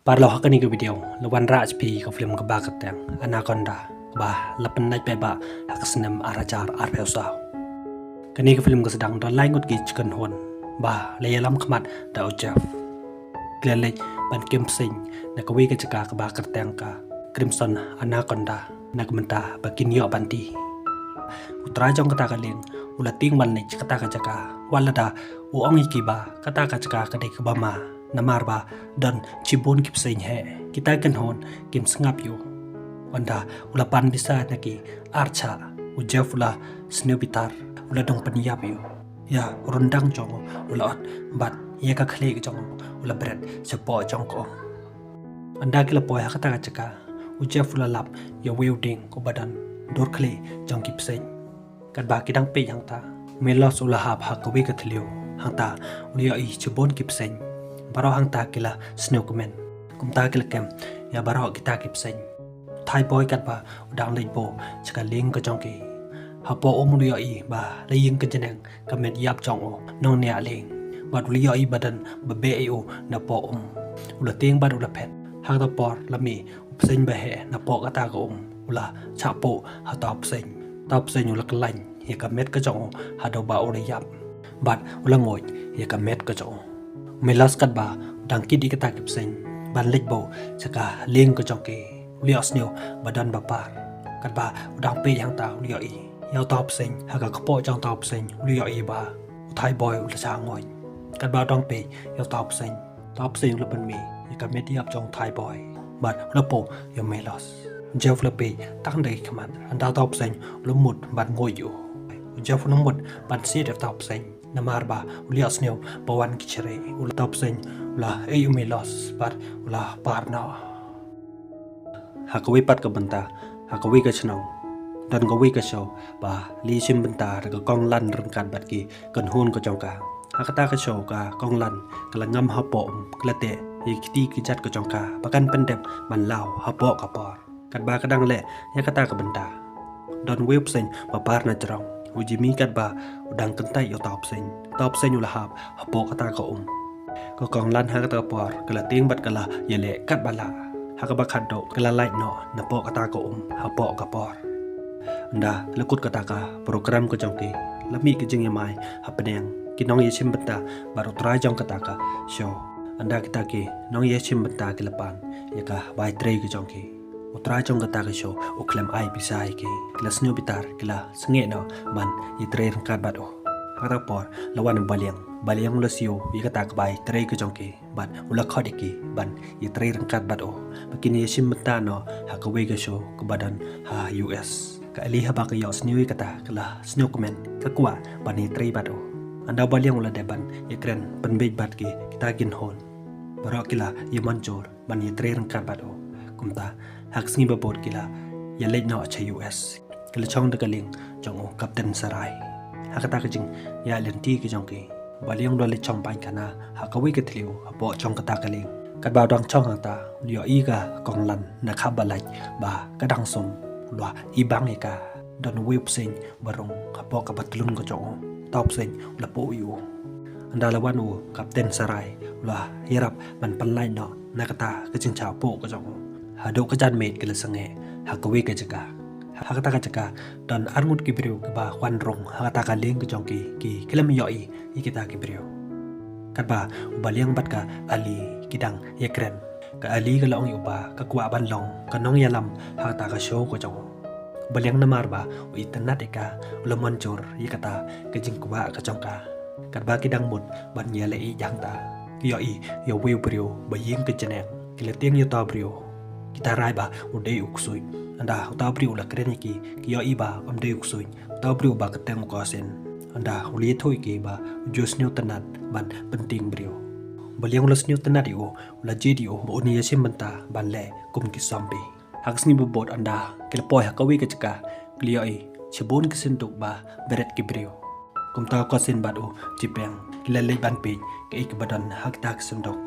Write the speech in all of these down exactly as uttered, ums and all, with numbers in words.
Paralok, ha kane ka video la wanrah ïa phi ka film kaba kyrteng Anaconda, kaba la pynlait paidbah ha ka snem ar hajar arphew saw. Kane ka film ka sdang da lai ngut ki kynhun ba la ïalam khmat da u Jeff. Ki la leit ban kem bseiñ na kawei ka jaka kaba kyrteng ka Crimson Anaconda, na ka bynta ba kin ïoh ban die. U trai jong kata ka lieng u la tieng ban leit sha kata ka jaka, wat lada u ong ïa ki ba kata ka jaka ka dei kaba ma, namar ba don shibun ki bseiñ heh. Kita ki kynhun kim sngap ïa u. Ynda u la pan visa na ki ar shah, u Jeff u la sniew bitar, u la dang pynïap ïa u. Ïa u ryndang jong u u la ot, bad ïa ka khlieh jong u u la bret shapoh jong ka um. Ynda ki la poi ha kata ka jaka, u Jeff u la lap ïa uwei u dieng uba don dur khlieh jong ki bseiñ. Katba ki dang peit hangta, u Milos u la hap ha kawei ka thliew. Hangta u la ïohi shibun ki bseiñ. Baroh hangta ki la sniew kmen. Kumta ki la kem ïa baroh kita ki bseiñ. Thai Boy katba u dang leit buh sha ka lieng ka jong ki, hapoh um u la ïohi ba la ïeng ka jneng ka met ïap jong u nongñiah lieng. Bad u la ïohi ba don ba beh ïa u napoh um. U la tieng bad u la phet. Ha kata ka por la mih u bseiñ ba heh napoh kata ka um, u la shah puh ha uta u bseiñ. Uta u bseiñ u la kyllain ïa ka met ka jong u haduh ba u la ïap. Bad u la nguid ïa ka met ka jong u. U Milos katba u dang kit ïa kita ki bseiñ ban leit buh sha ka lieng ka jong ki, u la ïohsngew ba don ba par. Katba u dang peit hangta u la ïohi ïa uta u bseiñ, ha ka kpoh jong uta u bseiñ u la ïohi ba u Thai Boy u la shah nguid. Katba u dang peit ïa uta u bseiñ, uta u bseiñ u la pynmih ïa ka met ïap jong u Thai Boy. Bad u la puh ïa u Milos. U Jeff u la peit tang da ki khmat. Ynda uta u bseiñ u la mut ban nguid ïa u. U Jeff u la mut ban siat ïa uta u bseiñ, namar ba u la ïohsngew ba wan ki syreh. Uta u bseiñ u la ïeh ïa u Milos bad u la par noh. Ha kawei pat ka bynta, ha kawei ka shnong, don kawei ka show ba la ïashim bynta da ka Kong Lan ryngkat bad ki kynhun ka jong ka. Ha kata ka show ka Kong Lan ka la ngam hapoh um, ka la teh ïa ki kti ki jait ka jong ka ba kan pyndep ban law hapoh ka por. Katba ka dang leh ïa kata ka bynta, don uwei u bseiñ ba par na jrong. U Jimmy katba u dang kyntait ïa uta u bseiñ, uta u bseiñ u la hap hapoh kata ka um. Ka Kong Lan ha kata ka por ka la tieng bad ka la ïaleh katba lah. Ha kaba khatduh ka la lait noh napoh kata ka um hapoh ka por. Ynda la kut kata ka program ka jong ki, la mih ka jingïamai hapdeng ki nongïashim bynta bad u trai jong kata ka show. Ynda kita ki nongïashim bynta ki la pan ïa ka bai trei ka jong ki, u trai jong kata ka show u khlem ai pisa ïa ki. Ki la sniew bitar, ki la sangeh noh ban ïatrei ryngkat bad u. Ha kata ka por la wan u Baliang. Baliang u la siew ïa kata ka bai trei ka jong ki bad u la khot ïa ki ban ïatrei ryngkat bad u ba kin ïashim bynta noh ha kawei ka show kaba don ha U S. Ka Ali haba ka ïohsngew ïa kata ka la sniew kmen, ka kwah ban ïatrei bad u. Ynda u Baliang u la dep ban ïakren pynbeit bad ki, kita ki kynhun baroh ki la ïamynjur ban ïatrei ryngkat bad u. Kumta ha ka sngi ba bud ki la ïaleit noh sha U S. Ki la shong da ka lieng jong u Captain Sarai. Ha kata ka jingïaid lynti ka jong ki, u Baliang u la leit shong bad kane ha kawei ka thliew hapoh jong kata ka lieng. Katba u dang shong hangta, u la ïohi ka Kong Lan na khap ba lait ba ka dang sum. U la ibang ïa ka, don uwei u bseiñ ba rung hapoh ka patlun ka jong u. Uta u bseiñ u la puh ïa u. Ynda la wan u Captain Sarai, u la ïarap ban pynlait noh na kata ka jingshah puh ka jong u. Haduh ka janmiet ki la sangeh ha kawei ka jaka. Ha kata ka jaka don arngut ki briew kiba wan rung ha kata ka lieng ka jong ki, ki khlem ïohi ïa kita ki briew. Katba u Baliang bad ka Ali ki dang ïakren, ka Ali ka la ong ïa u ba ka kwah ban long ka nongïalam ha kata ka show ka jong u. U Baliang namar ba u itynnad ïa ka, u la mynjur ïa kata ka jingkwah ka jong ka. Katba ki dang mut ban ïaleh ïa hangta, ki ïohi ïa uwei u briew ba ïeng ka jneng. Ki la tieng ïa uta u briew. Ki tharai ba u dei u ksuid. Ynda uta u briew u la kren ïa ki, ki ïohi ba um dei u ksuid. Uta u briew ba kyrteng u Kosin. Ynda u la ïathuh ïa ki ba u ju sniew tynnad ban pyntieng briew. U Baliang u la sniew tynnad ïa u, u la jied ïa u ba un ïashim bynta ban leh kum ki zombie. Ha ka sngi ba bud ynda ki la poi ha kawei ka jaka, ki la ïohi shibun ki synduk ba bret ki briew. Kumta u Kosin bad u Jipeng ki la leit ban peit kaei kaba don ha kita ki synduk.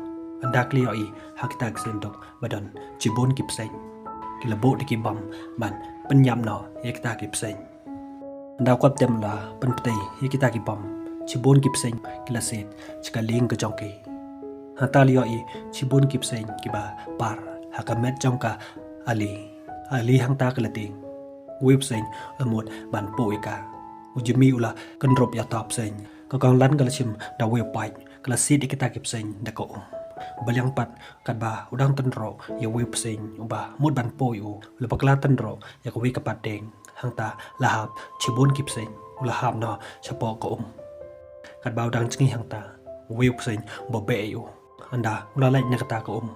Ynda ki la ïohi ha kita ki synduk ba don shibun ki bseiñ, ki la buh da ki bom ban pynïap noh ïa kita ki bseiñ. Ynda u Kapten u la pynptei ïa kita ki bom, shibun ki bseiñ ki la siat sha ka lieng ka jong ki. Hangta la ïohi shibun ki bseiñ kiba par ha ka met jong ka Allie. Allie hangta ka la tieng. Uwei u bseiñ u la mut ban puh ïa ka. U Jimmy u la kynrup ïa uta u bseiñ. Ka Konglan ka la shim da uwei u paip, ka la siat ïa kita ki bseiñ da ka um. U Baliang pat katba u dang tynroh ïa uwei u bseiñ uba mut ban puh ïa u, u la bakla tynroh ïa kawei ka pateng. Hangta la hap shibun ki bseiñ, u la hap noh shapoh ka um. Katba u dang jngi hangta, uwei u bseiñ uba beh ïa u, ynda u la leit na kata ka um,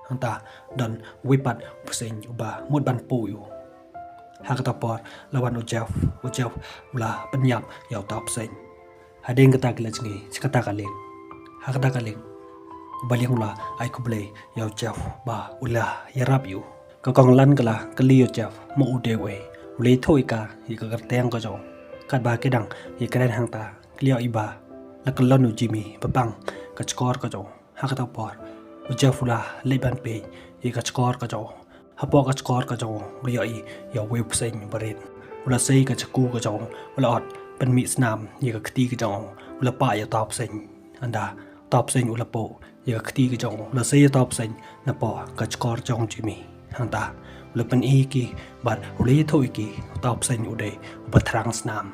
hangta don uwei pat u bseiñ uba mut ban puh ïa u. Ha kata ka por la wan u Jeff. U Jeff u la pynïap ïa uta u bseiñ. Hadien kata ki la jngi sha kata ka lieng. Ha kata ka lieng u Baliang u la ai khublei ïa u Jeff ba u la ïarap ïa u. Ka Konglan ka la kylli ïa u Jeff ma u dei uei, u la ïathuh ïa ka ïa ka kyrteng ka jong u. Katba ki dang ïakren hangta ki la ïohi ba la kyllon u Jimmy ba pang ka jkor ka jong u. Ha kata ka por u Jeff u la leit ban peit ïa ka jkor ka jong u. Hapoh ka jkor ka jong u u la ïohi ïa uwei u bseiñ uba rit. U la sei ka jaku ka jong u, u la ot pynmih snam ïa ka kti ka jong u, u la pah ïa uta u bseiñ. Ynda uta u bseiñ u la puh ïa ka kti ka jong u, u la sei ïa uta u bseiñ napoh ka jkor jong u Jimmy. Hangta u la pyni ïa ki bad u la ïathuh ïa ki uta u bseiñ u dei uba thrang snam.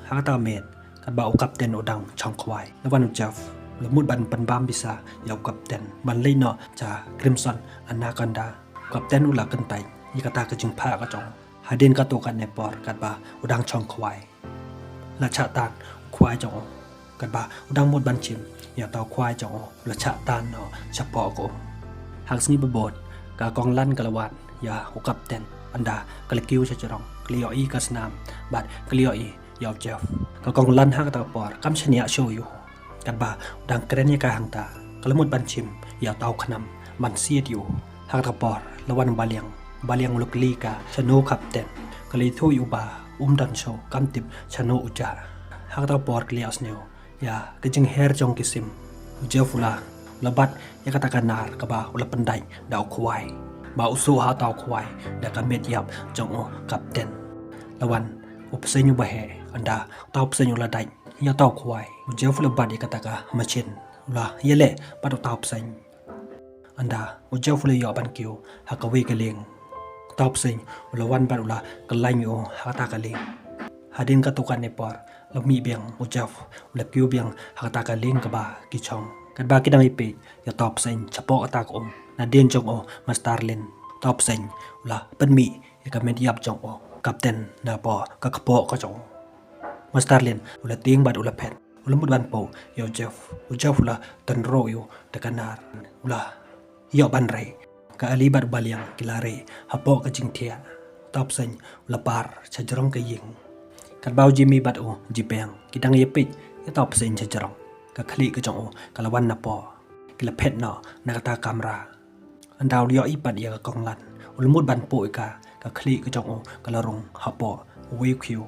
Ha kata ka miet katba u Captain u dang shong khwai, la wan u Jeff. U la mut ban pynbam visa ïa u Captain ban leit noh sha Crimson Anaconda. U Captain u la kyntait ïa kata ka jingphah ka jong u. Hadien katto katne por katba u dang shong khwai, la shah tan u khwai jong u. Katba u dang mut ban shim ïa uta u khwai jong u, la shah tan noh shapoh ka um. Ha ka sngi ba bud ka Konglan ka la wad ïa u Captain. Ynda ka la kiew sha jrong ka la ïohi ka snam bad ka la ïohi ïa u Jeff. Ka Konglan ha kata ka por kam shaniah shuh ïa u. Katba u dang kren ïa ka hangta ka la mut ban shim ïa uta u khnam ban siat ïa u. Ha kata ka por la wan u Baliang. U Baliang u la kylli ka shano u Captain. Ka la ïathuh ïa u ba um don shuh, kam tip shano u jah. Ha kata ka por ki la ïohsngew ïa ka jingher jong ki sim. U Jeff u la, u la bat ïa kata ka nar kaba u la pyndait da u khwai, ba u suh ha uta u khwai da ka met ïap jong u Captain. La wan u bseiñ uba heh, ynda uta u bseiñ u la dait ïa uta u khwai. U Jeff u la bat ïa kata ka machine, u la ïaleh bad uta u bseiñ. Ynda u Jeff u la ïoh ban kiew ha kawei ka lieng, uta u bseiñ u la wan bad u la kyllaiñ ïa u ha kata ka lieng. Hadien katto katne por la mih biang u Jeff, u la kiew biang ha kata ka lieng kaba ki shong. Katba ki dang ïapeit ïa uta u bseiñ shapoh kata ka um, nadien jong u ma Starlin, uta u bseiñ u la pynmih ïa ka met ïap jong u Captain napoh ka kpoh ka jong u. Ma Starlin u la tieng bad u la phet. U la mut ban puh ïa u Jeff. U Jeff u la tynroh ïa u da ka nar. U la ïoh ban rei. Ka Allie bad u Baliang ki la rei hapoh ka jingthiah. Uta u bseiñ u la par sha jrong ka ïing. Katba u Jimmy bad u Jipeng ki dang ïapeit ïa uta u bseiñ sha jrong, ka khlieh ka jong u ka la wan napoh. Ki la phet noh na kata ka kamra. Ynda u la ïohi pat ïa ka Konglan, u la mut ban puh ïa ka, ka khlieh ka jong u ka la rung hapoh uwei u khiew.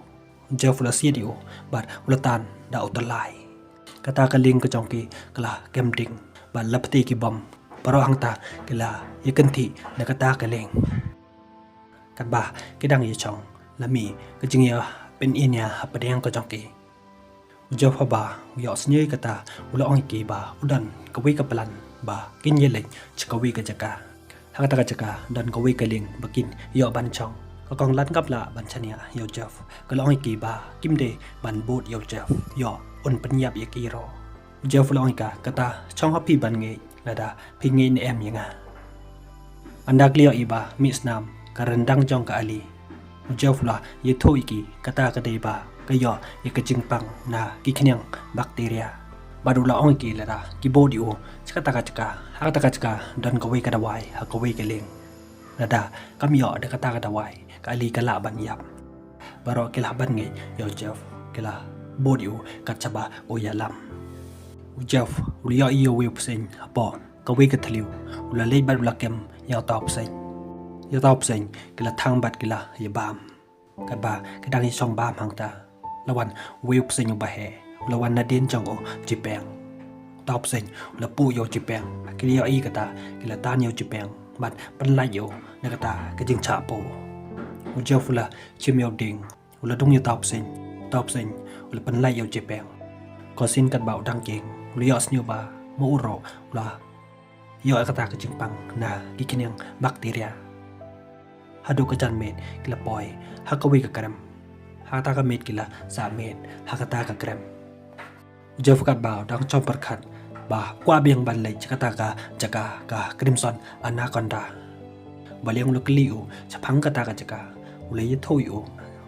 U Jeff u la siat ïa u bad u la tan da u tyllai. Kata ka lieng ka jong ki ka la kem ding bad la pynthih ki bom. Baroh hangta ki la ïakynthih na kata ka lieng. Katba ki dang ïashong, la mih ka jingïapyniaid hapdeng ka jong ki. U Jeff haba u ïohsngew ïa kata, u la ong ïa ki ba u don kawei ka plan ba kin ïaleit sha kawei ka jaka. Ha kata ka jaka don kawei ka lieng ba kin ïoh ban shong. Ka Konglan kam lah ban shaniah ïa u Jeff. Ka la ong ïa ki ba kim dei ban bud ïa u Jeff. Ïoh, un pynïap ïa ki ruh. U Jeff u la ong ïa ka, kata shong ha phi ban ngeit lada phi ngeit ne em ïa nga. Ynda ki la ïohi ba mih snam ka ryndang jong ka Allie, u Jeff u la ïathuh ïa ki kata ka dei ba ka ïoh ïa ka jingpang na ki khñiang bakteria. Bad u la ong ïa ki lada ki bud ïa u sha kata ka jaka, ha kata ka jaka don kawei ka dawai ha kawei ka lieng. Lada kam ïoh da kata ka dawai, ka Allie ka lah ban ïap. Baroh ki lah ban ngeit ïa u Jeff, ki la bud ïa u kat shaba u ïalam. U Jeff u la ïohi ïa uwei u bseiñ hapoh kawei ka thliew. U la leit bad u la kem ïa uta u bseiñ. Ïa uta u bseiñ ki la thang bad ki la ïabam. Katba ki dang ïashong bam hangta, la wan uwei u bseiñ uba heh. U la wan nadien jong u Jipeng. Uta u bseiñ u la puh ïa u Jipeng. Ki la ïohi kata, ki la tan ïa u Jipeng bad pynlait ïa u na kata ka jingshah puh. U Jeff u la shim ïa u dieng, u la dung ïa uta u bseiñ. Uta u bseiñ u la pynlait ïa u Jipeng. Ko sien katba u dang kieng, u la ïohsngew ba Ma u ruh u la ïoh ïa kata ka jingpang na ki khñiang bakteria. Haduh ka janmiet ki la poi ha kawei ka krem. Ha kata ka miet ki la sah miet ha kata ka krem. U Jeff katba u dang shong pyrkhat ba u kwah biang ban leit sha kata ka jaka ka Crimson Anaconda. Baliang u la kylli u shaphang kata ka jaka. U la ïathuh ïa u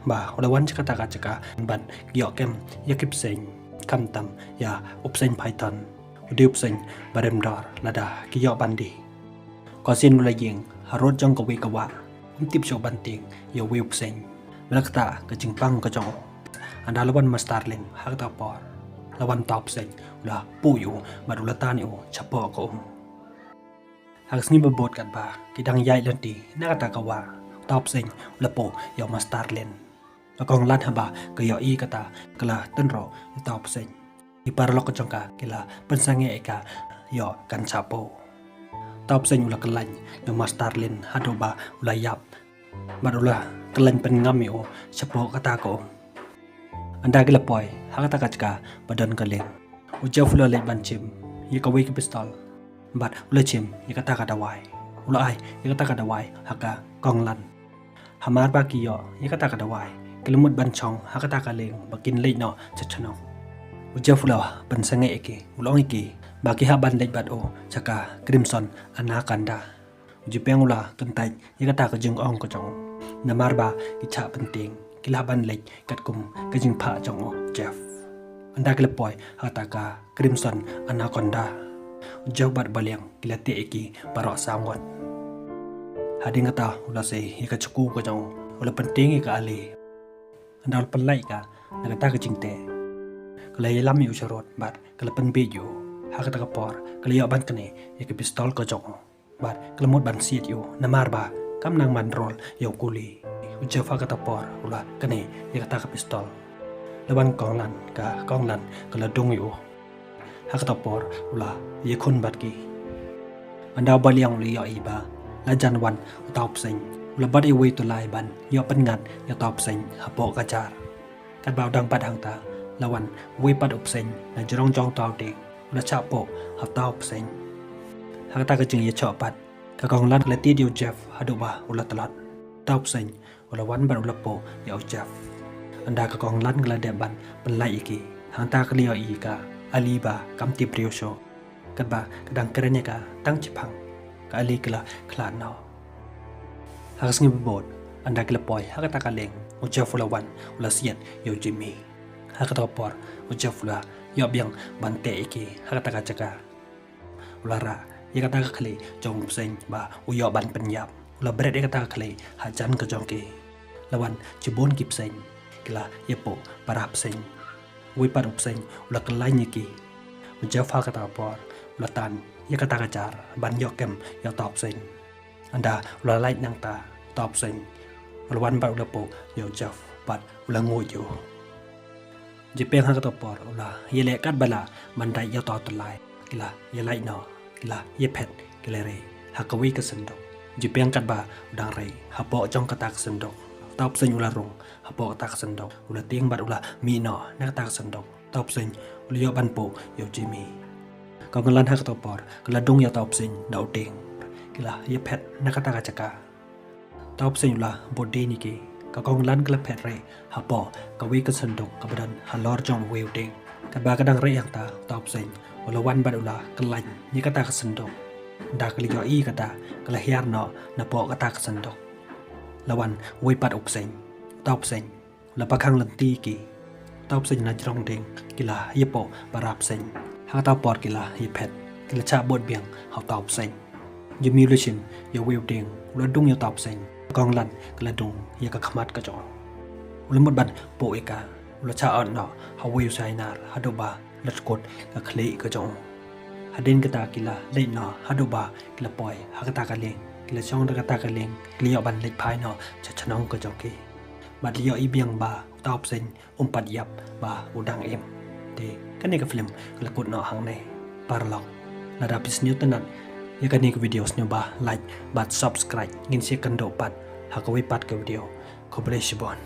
ba u la wan sha kata ka jaka ban ïoh kem ïa ki bseiñ, khamtam ïa u bseiñ python. U dei u bseiñ ba rim dor lada ki ïoh ban die. Ka sien u la ïeng harud jong kawei ka wah, um tip shuh ban tieng ïa uwei u bseiñ. Bad kata ka jingpang ka jong u. Ynda la wan ma Starling ha kata ka por, la wan uta u bseiñ u la puh ïa u bad u la tan ïa u shapoh ka um. Ha ka sngi babud katba ki dang ïaid lynti na kata ka wah, uta u bseiñ u la puh ïa u ma Starling. Ka Konglan haba ka ïohi kata ka la tynroh ïa uta u bseiñ. Ki paralok ka jong ka ki la pynsangeh ïa ka ïoh kan shapoh. Uta u bseiñ u la kyllain ïa u ma Starling haduh ba u la ïap. Bad u la kyllain pynngam ïa u shapoh kata ka um. Ynda ki la poi ha kata ka jaka ba don ka lieng, u Jeff u la leit ban shim ïa kawei ka pistol. Bad u la shim ïa kata ka dawai. U la ai ïa kata ka dawai ha ka Konglan. Hamar ba ki ïoh ïa kata ka dawai, ki la mut ban shong ha kata ka lieng ba kin leit noh sha shnong. U Jeff u la pynsangeh ïa ki, u la ong ïa ki ba ki hap ban leit bad u sha ka Crimson Anaconda. U Jipeng u la kyntait ïa kata ka jingong ka jong u. Namar ba ki shah pyntieng, ki lah ban leit katkum ka jingphah jong u Jeff. Ynda ki la poi ha kata ka Crimson Anaconda, u Jeff bad Baliang ki la teh ïa ki baroh saw ngut. Hadien kata u la sei ïa ka shakoo ka jong u, u la pyntieng ïa ka ali. Ynda u la pynlait ïa ka na kata ka jingteh, ka la ïalam ïa u sharud bad ka la pynbiej ïa u. Ha kata ka por ka la ïoh ban knieh ïa ka pistol ka jong u. Bad ka la mut ban siat ïa u namar ba kam nang ban rol ïa u kuli. U Jeff ha kata por u la knieh ïa kata ka pistol. La wan Konglan, ka Konglan ka la dung ïa u. Ha kata por u la ïakhun bad ki. Ynda u Baliang u la ïohi ba la jan wan uta u bseiñ, u la bat ïa uwei u tyllai ban ïoh pynngat ïa uta u bseiñ hapoh ka jar. Katba u dang bat hangta, la wan uwei pat u bseiñ na jrong jong uta u dieng, u la shah puh ha uta u bseiñ. Ha kata ka jingïashoh pat, ka Konglan ka la tied ïa u Jeff haduh ba u la tlot. Uta u bseiñ u la wan bad u la puh ïa u Jeff. Ynda ka Konglan ka la dep ban pynlait ïa ki, hangta ka la ïohi ïa ka ali ba kam tip briew shuh. Katba ka dang kren ïa ka tang shiphang, ka ali ka la khlad noh. Ha ka sngi babud, ynda ki la poi ha kata ka lieng, u Jeff u la wan, u la siat ïa u Jimmy. Ha kata ka por u Jeff u la ïoh biang ban teh ïa ki ha kata ka jaka. U la rah ïa kata ka khlieh jong u bseiñ ba u ïoh ban pynïap. U la bret ïa kata ka khlieh hajan ka jong ki. La wan shibun ki bseiñ, ki la ïapuh para bseiñ. Uwei pat u bseiñ u la kyllain ïa ki. U Jeff ha kata ka por u la tan ïa kata ka jar ban ïoh kem ïa uta u bseiñ. Ynda u la lait nangta, uta u bseiñ u la wan bad u la puh ïa u Jeff bad u la nguid ïa u. Jipeng ha kata ka por u la ïaleh katba lah ban dait ïa uta u tyllai. Ki la ïalait noh, ki la ïaphet, ki la rei ha kawei ka synduk. Jipeng katba u dang rei hapoh jong kata ka synduk, uta u bseiñ u la rung hapoh kata ka synduk. U la tieng bad u la mih noh na kata ka synduk. Uta u bseiñ u la ïoh ban puh ïa u Jimmy. Ka Konglan ha kata ka por ka la dung ïa uta u bseiñ da u dieng. Ki la ïaphet na kata ka jaka. Uta u bseiñ u la bud dien ïa ki. Ka Konglan ka la phet rei hapoh kawei ka synduk kaba don halor jong uwei u dieng. Katba ka dang rei hangta, uta u bseiñ u la wan bad u la kyllain ïa kata ka synduk. Ynda ka la ïohi ïa kata, ka la hiar noh napoh kata ka synduk. La wan uwei pat u bseiñ. Uta u bseiñ u la pakhang lynti ïa ki. Uta u bseiñ na jrong dieng, ki la ïapuh para bseiñ. Ha kata ka por ki la ïaphet, ki la shah bud biang ha uta u bseiñ. Jimmy u la shim ïa uwei u dieng, u la dung ïa uta u bseiñ. Ka Konglan ka la dung ïa ka khmat ka jong u. U la mut ban puh ïa ka, u la shah ot noh ha uwei u shainar haduh ba la dkut ka khlieh ka jong u. Hadien kata ki la leit noh haduh ba ki la poi ha kata ka lieng. Ki la shong ha kata ka lieng, ki la ïoh ban leit phai noh sha shnong ka jong ki. Bad la ïohi biang ba uta u bseiñ um pat ïap, ba u dang im. Te kane ka film ka la kut noh hangne. Paralok, lada phi sngewtynnat ïa kane ka video, sngewbha like bad subscribe. Ngin sa ïakynduh pat ha kawei pat ka video. Khublei shibun.